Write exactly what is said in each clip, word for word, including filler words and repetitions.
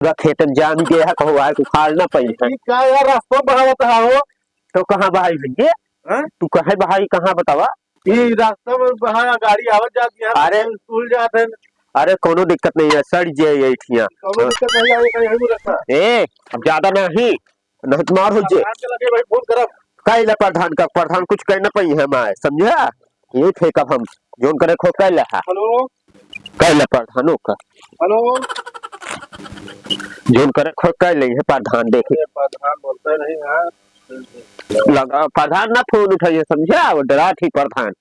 पूरा खेतन जाम गया है, कहूँ आए उखाड़ ना पाई है। ई का यार, रास्ता बढ़ावत है हो? तो कहाँ बहाई भैया? हैं? तू कहे बहाई, कहाँ बतावा? ई रास्ता में बहा, गाड़ी आवत जात है, अरे। स्कूल जात है। अरे कोनो दिक्कत नहीं है, सड़ जाए ये ठिया। कोनो दिक्कत नहीं आवे, कहीं हम रखना। ए, अब ज्यादा नहीं, नहीं तो मार हो जे। प्रधान के लगे भाई फोन करब। कह ले प्रधान का, प्रधान कुछ कह ना पाई है मैं, समझा? ये फेंकब हम, जोन करे खो कह ले है। हेलो। कह ले प्रधानों का। हेलो। जोन करे खो कह ले है प्रधान, देखे। ये प्रधान बोलता नहीं यार। लगा, प्रधान ना फोन उठाइए, समझा? वो डरा थी प्रधान।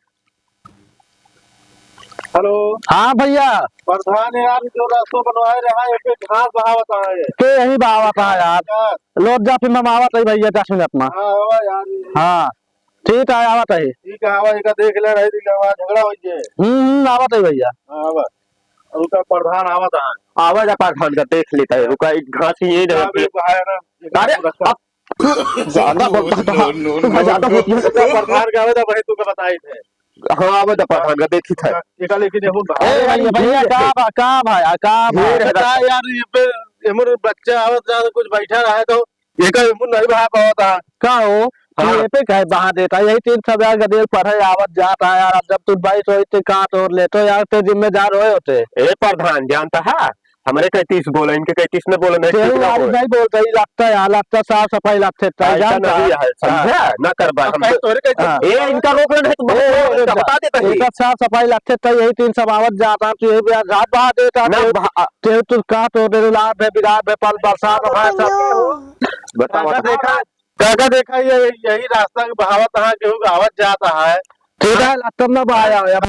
हेलो। हाँ भैया। प्रधान यार, जो रास्ता बनवाए रहा है, एक घास बहावत है। के यही बहावत है यार? यार। लोट जा, फिर हम आवत है भैया, दस मिनट में। हाँ, आवा यार। हाँ, ठीक है, आवत है। ठीक है, आवा, एका देख ले रही थी, आवा, झगड़ा हो गया। हम्म, हम्म, आवत है भैया। हाँ, आवा। उनका प्रधान आवत है। आवा जा, प्रधान का देख लेता है, रुका, एक घास ही यही रहा। अभी बहाया ना, अरे, अब ज्यादा बोलता था। No, no, तू no, ज्यादा no। बोलता था। प्रधान का आवेदा भाई, तू का बताई थे। हाँ, आवेदा प्रधान का देखी थे। एका लेकिन एमुन ए, भैया, भैया, का बा, का भाई, आ, का भाई? ढेर है बता यार, ये पे एमुन बच्चा आवत जा, कुछ बैठा रहे तो एका एमुन नहीं भाई पावत है। का हो? हाँ। ये पे काहे बहा देता? यही तीन सब यार गदेल पढ़े आवत जात है यार। अब जब तू बाईस होई तो का तोड़ ले तो यार, ते जिम्मेदार होए होते। ए प्रधान, जानता है, हमरे कैतीस बोले, इनके कैतीस न बोले, नहीं, केहू ठीक ना आज बोले। नहीं बोलता, ई लगता है, लगता साफ सफाई लगते, ताई ऐसा जानता नहीं है। है, समझा? हाँ। ना करबा, हम कहीं तोरे कैसे हाँ। ए, इनका रोक लेना है, तुम्हारे ए, को ए, इनका बता देता ही। एकर साफ सफाई लगते, ताई यही तीन सब आवत जाता, तो यही भी घाट बहा देता, ना तो भा-, तेरे तू का तो तेरे लाभ है, बिराब है, पल बरसात है, सब। बताओ, काका बताओ। देखा, काका देखा, ये, यही रास्ता के बहावत है, केहू के आवत जाता है। ठीक है, लगता ना बहाया,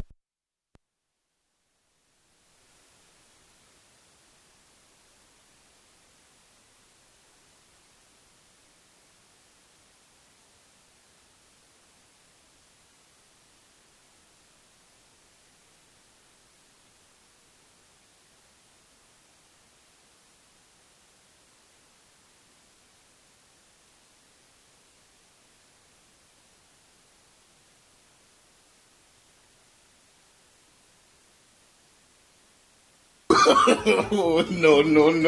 Oh, no, no, no।